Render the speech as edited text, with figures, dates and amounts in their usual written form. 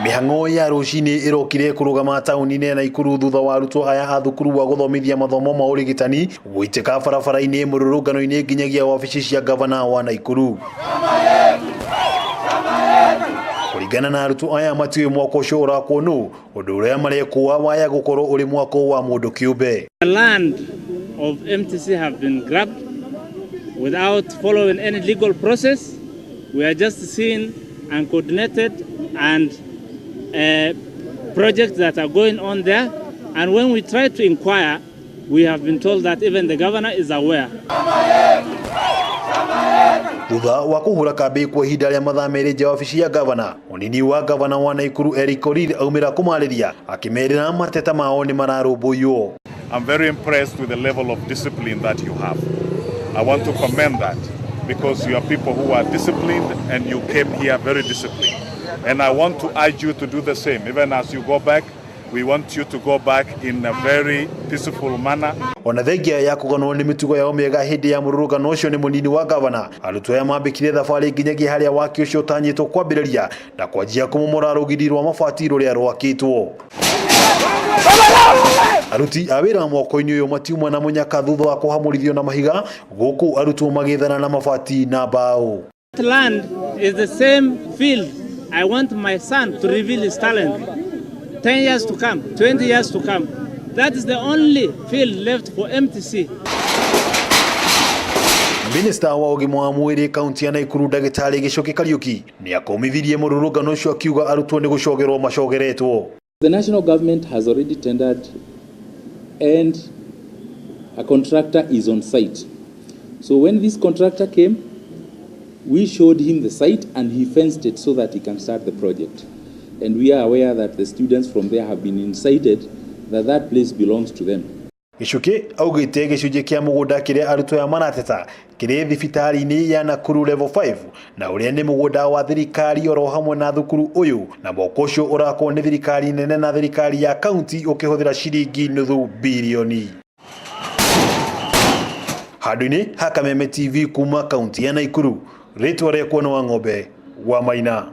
Mĩhang'o ya rũcinĩ ĩrokire kũrũgama taũni-inĩ ya Naikuru thutha wa arutwo aya a thukuru wa gũthomithia mathomo ma ũrigitani gũitĩka barabara-inĩ mũrũrũngano-inĩ nginyagia wabici cia gavana wa Naikuru. Kũringana na arutwo aya matiũĩ mwako ũcio ũrakwo nũ, ũndũ ũrĩa marekũa waya gũkorwo ũrĩ mwako wa mũndũ kĩũmbe. The land of MTC have been grabbed without following any legal process. We are just seeing uncoordinated and projects that are going on there. And when we try to inquire, we have been told that even the governor is aware. Thutha wa kũhũra kambĩ kwa ihinda rĩa mathaa 2 nja wabici ya gavana, mũnini wa gavana wa Naikuru Eric Korir aumĩra kũmarĩria akĩmerĩra mateta mao nĩ mararũmbũiywo. I'm very impressed with the level of discipline that you have. I want to commend that because you are people who are disciplined and you came here very disciplined. And I want to urge you to do the same. Even as you go back, we want you to go back in a very peaceful manner. Ona thengia ya kũganwo nĩ mĩtugo yao mĩega hĩndĩ ya mũrũrũngano ũcio nĩ mũnini wa gavana, arutwo aya mambĩkire thabarĩ nginyagia harĩa waki ũcio ũtanyĩtwo kwambĩrĩria na kwanjia kũmomora rũgiri rwa mabati rũrĩa rwakĩtwo. Aruti a wĩra mwako-inĩ ũyũ matiuma na mũnyaka thutha wa kũhamũrithio na mahiga gũkũ arutwo magĩethana na mabati na mbaũ. That land is the same field I want my son to reveal his talent. 10 years to come, 20 years to come. That is the only field left for MTC. Minista wa ũgima wa mwĩrĩ kaunti ya Naikuru ndagĩtarĩ Gichuki Kariuki nĩ akũmithirie mũrũrũngano ũcio akiuga arutwo nĩ gũcogerwo macogeretwo. The national government has already tendered and a contractor is on site. So when this contractor came, we showed him the site and he fenced it so that he can start the project. And we are aware that the students from there have been incited that that place belongs to them. Gichuki augĩte gĩcunjĩ kĩa mũgũnda kĩrĩa arutwo aya marateta kĩrĩ thibitarĩ-inĩ ya Nakuru Level 5 na ũrĩa nĩ mũgũnda wa thirikari oro hamwe na thukuru ũyũ, na mwako ũcio ũrakwo nĩ thirikari nene na thirikari ya kaunti ũkĩhũthĩra ciringi nuthu birioni. Handũ-inĩ ha Kameme TV kuma kaunti ya Naikuru, rĩtwa rĩakwa nĩ wa ng'ombe wa Maina.